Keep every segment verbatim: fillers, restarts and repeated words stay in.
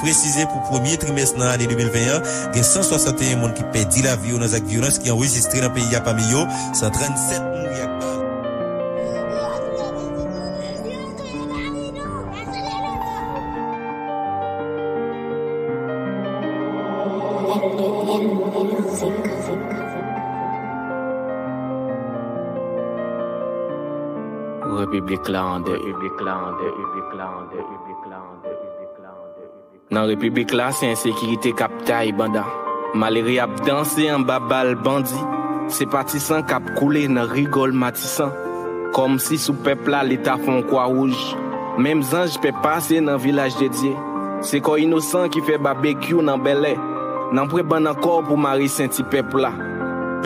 Presize pou premye trimès nan ane de mil ven an, gen san swasanteyen moun ki pèdi lavi yo nan zak vyolans ki anrejistre nan peyi a, pami yo san trannsèt mouri ak bal. Repiblik la an dèy. Nan repiblik la, se ensekirite k ap tay banda. Malere ap danse anba bal bandi. Se pa ti san k ap koule nan rigòl Matisan. Kòmsi sou pèp la, Leta fè yon kwa wouj. Menm zanj pè pase nan vilaj de Dye. Se kò inosan ki fè babekyou nan bèlè. Nan pran bann ankò pou mare senti pèp la.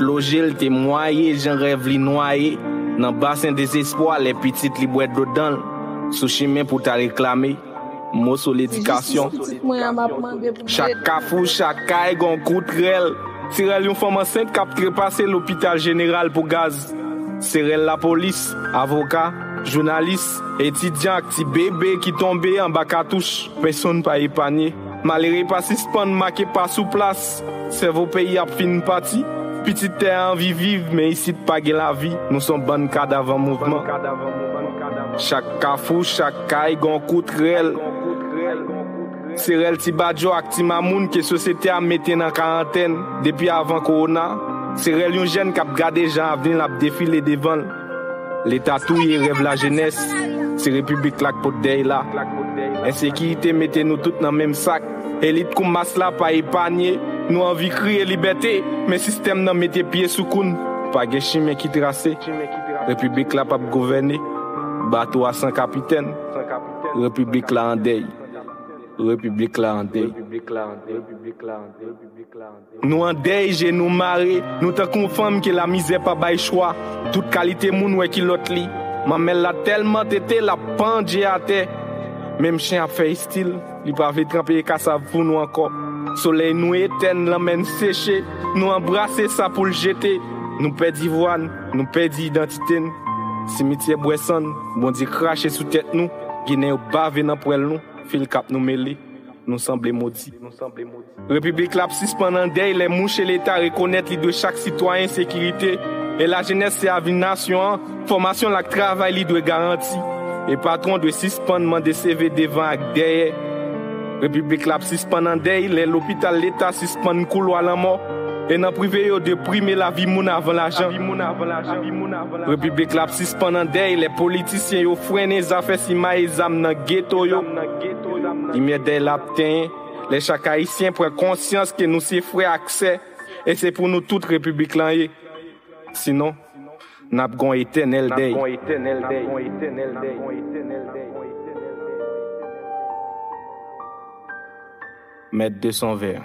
Dlo je l te mwaye jan rèv li nwaye. Nan basen dezespwa, lè pitit li bwè dlo dan l. Sou chimen pou t al reklame moso ledikasyon. Chak kafou, chak kay, gon kout rèl. Ti rèl yon fanm ansent k ap trepase lopital jeneral pou gaz. Se rèl lapolis, avoka, jounalis, etidyan ak ti bebe ki tonbe anba katouch. Pèsonn pa epanye. Malere pa sispann make pa sou plas. Sèvo peyi ap fin pati. Pitit tè a anvi viv, men isit pa gen lavi. Nou se yon bann kadav an mouvman. Chak kafou, chak kay, gon kout rèl. Se rèl ti badjo ak ti mamoun ke sosyete a mete nan karantèn depi avan kowona. Se rèl yon jèn k ap gade jan avni l ap defile devan l. Leta touye rèv lajenès. Se repiblik la k pot dèy la. Ensekirite mete nou tout nan menm sak. Elit kou mas la pa epanye. Nou anvi kriye libète, men sistèm nan mete pye sou kou n. Pa gen chimen ki trase. Repiblik la p ap gouvène. Bato a san kapitèn. Repiblik la an dèy. Repiblik la an dèy. Nou an dèy, je nou mare, nou tankou yon fanm ke lamizè pa bay chwa. Tout kalite moun wè kilòt li. Manmèl la tèlman tete, l ap pandje atè. Menm chen ap fè estil, li pa vle tranpe kasav pou nou ankò. Solèy nou etèn, lanmè n seche, nou anbrase sa pou l jete. Nou pèdi vwa n, nou pèdi idantite n. Simityè bwè san n, Bondye krache sou tèt nou, Ginen yo bave nan pwèl nou, fil k ap nou mele, nou sanble modi. Repiblik la ap sispann an dèy lè mouche Leta rekonèt li dwe chak sitwayen sekirite, e lajenès se avni nasyon an, fòmasyon l ak travay li dwe garanti, e patwon dwe sispann mande seve devan ak dèyè. Repiblik la ap sispann an dèy lè lopital Leta sispann koulwa lanmò, e nan prive yo deprime lavi moun avan lajan. Repiblik la ap sispann an dèy lè politisyen yo frennen zafè simaye zam nan geto yo. Limyè dèy la ap tenyen lè chak Ayisyen pran konsyans ke nou se frè ak sè, e se pou nou tout Repiblik lan ye. Sinon, n ap gon etènèl dèy. Mèt de son vè.